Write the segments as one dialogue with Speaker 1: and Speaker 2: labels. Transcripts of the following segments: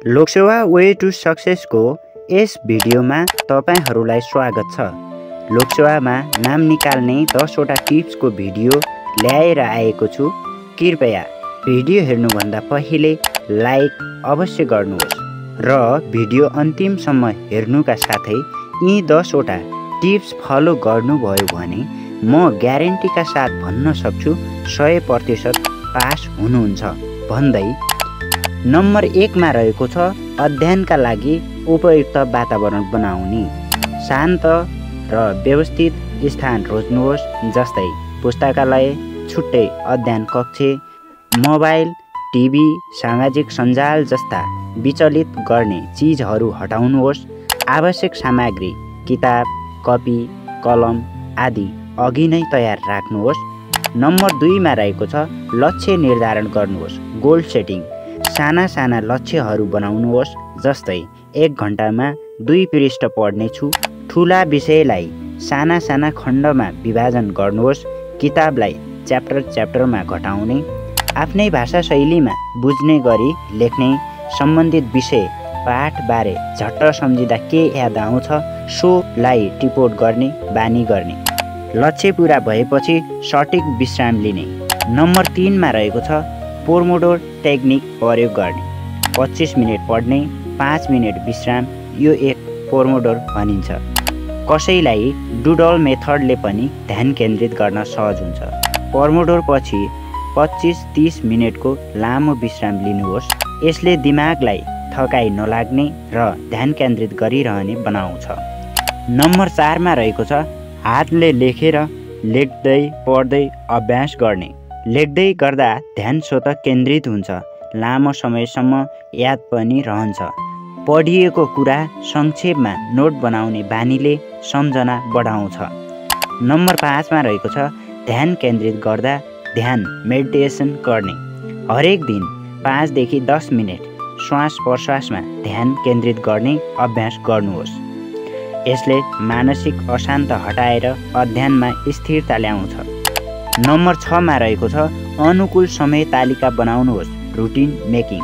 Speaker 1: Lok Sewa way to सक्सेसको यस भिडियोमा तपाईहरुलाई स्वागत छ। लोकसेवामा नाम निकाल्ने 10 वटा टिप्सको भिडियो ल्याएर आएको छु। कृपया भिडियो हेर्नुभन्दा पहिले लाइक अवश्य गर्नुहोस् र भिडियो अन्तिमसम्म हेर्नुका साथै यी 10 वटा टिप्स फलो गर्नुभयो भने म ग्यारेन्टीका साथ भन्न सक्छु 100% पास हुनुहुन्छ भन्दै नम्बर 1 मा रहेको छ अध्ययनका लागि उपयुक्त वातावरण बनाउने। शान्त र व्यवस्थित स्थान रोज्नुहोस्, जस्तै पुस्तकालय, छुट्टै अध्ययन कक्ष, मोबाइल, टिभी, सामाजिक सञ्जाल जस्ता विचलित गर्ने चीजहरू हटाउनुहोस्। आवश्यक सामग्री किताब, कपी, कलम आदि अघि नै तयार राख्नुहोस्। नम्बर 2 मा रहेको छ लक्ष्य निर्धारण गर्नुहोस्, गोल सेटिङ। साना साना लक्ष्यहरू बनाउनुहोस्, जस्तै 1 घण्टामा 2 पृष्ठ पढ्नेछु। ठुला विषयलाई साना साना खण्डमा विभाजन गर्नुहोस्। किताबलाई च्याप्टरमा घटाउने। आफ्नै भाषा शैलीमा बुझ्ने गरी लेख्ने। सम्बन्धित विषय पाठबारे झट्ट सम्झिँदा के याद आउँछ सोलाई टिपोट गर्ने बानी गर्ने। लक्ष्य पूरा भएपछि सठिक विश्राम लिने। नम्बर 3 मा रहेको छ पोमोडोर टेक्निक प्रयोग गर्ने। 25 मिनेट पढ्ने, 5 मिनेट विश्राम, यो एक पोमोडोर भनिन्छ। कसैलाई डुडल मेथडले पनि ध्यान केन्द्रित गर्न सहज हुन्छ। पोमोडोर पछि 25-30 मिनेटको लामो विश्राम लिनुहोस्। यसले दिमागलाई थकाइ नलाग्ने र ध्यान केन्द्रित गरिरहने बनाउँछ। नम्बर 4 मा रहेको छ हातले लेखेर लेख्दै पढ्दै अभ्यास गर्ने। लेख्दै गर्दा ध्यान स्वत केन्द्रित हुन्छ, लामो समयसम्म याद पनि रहन्छ। पढिएको कुरा संक्षेपमा नोट बनाउने बानीले सम्झना बढाउँछ। नम्बर 5 मा रहेको छ ध्यान केन्द्रित गर्दा ध्यान मेडिटेसन गर्ने। हरेक दिन 5 देखि 10 मिनेट श्वास प्रश्वासमा ध्यान केन्द्रित गर्ने अभ्यास गर्नुहोस्। यसले मानसिक अशान्त हटाएर अध्ययनमा स्थिरता ल्याउँछ। नम्बर 6 मा रहेको छ अनुकूल समय तालिका बनाउनुहोस्, रुटिन मेकिङ।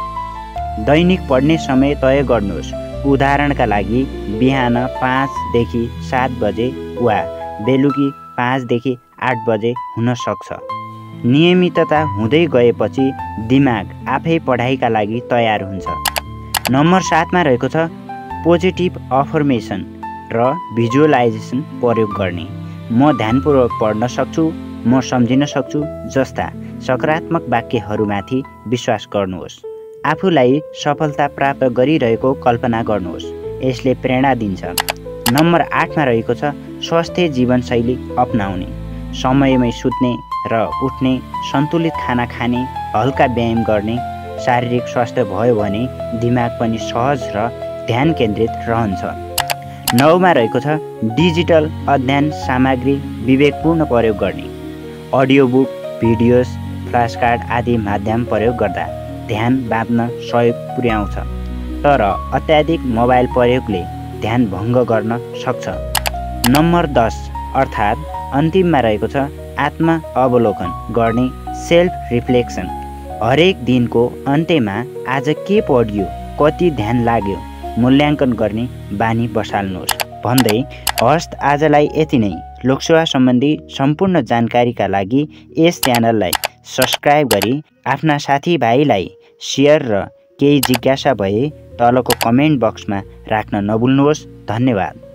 Speaker 1: दैनिक पढ्ने समय तय गर्नुहोस्। उदाहरणका लागि बिहान 5 देखि 7 बजे वा बेलुकी 5 देखि 8 बजे हुन सक्छ। नियमितता हुँदै गएपछि दिमाग आफै पढाइका लागि तयार हुन्छ। नम्बर 7 मा रहेको छ पोजिटिभ अफर्मेसन र भिजुअलाइजेसन प्रयोग गर्ने। म ध्यानपूर्वक पढ्न सक्छु, म सम्झिन सक्छु जस्ता सकारात्मक वाक्यहरूमाथि विश्वास गर्नुहोस्। आफूलाई सफलता प्राप्त गरिरहेको कल्पना गर्नुहोस्, यसले प्रेरणा दिन्छ। नम्बर 8 मा रहेको छ स्वस्थ जीवनशैली अपनाउने। समयमै सुत्ने र उठ्ने, सन्तुलित खाना खाने, हल्का व्यायाम गर्ने। शारीरिक स्वास्थ्य भयो भने दिमाग पनि सहज र ध्यान केन्द्रित रहन्छ। 9 मा रहेको छ डिजिटल अध्ययन सामग्री विवेकपूर्ण प्रयोग गर्ने। Audio book, videos, flash card आदि माध्यम प्रयोग गर्दा ध्यान बाँध्न सहयोग पुर्याउँछ, तर अत्याधिक मोबाइल प्रयोगले ध्यान भङ्ग गर्न सक्छ। नम्बर 10 अर्थात् अन्तिममा रहेको छ आत्म अवलोकन गर्ने, सेल्फ रिफ्लेक्सन। हरेक दिनको अन्त्यमा आज के पढियो, कति ध्यान लाग्यो मूल्याङ्कन गर्ने बानी बसाल्नुहोस् भन्दै हस्त आजलाई यति नै। लोकसेवा सम्बन्धी सम्पूर्ण जानकारीका लागि यस च्यानललाई सब्स्क्राइब गरी आफ्ना साथीभाइलाई सेयर र केही जिज्ञासा भए तलको कमेन्ट बक्समा राख्न नभुल्नुहोस्। धन्यवाद।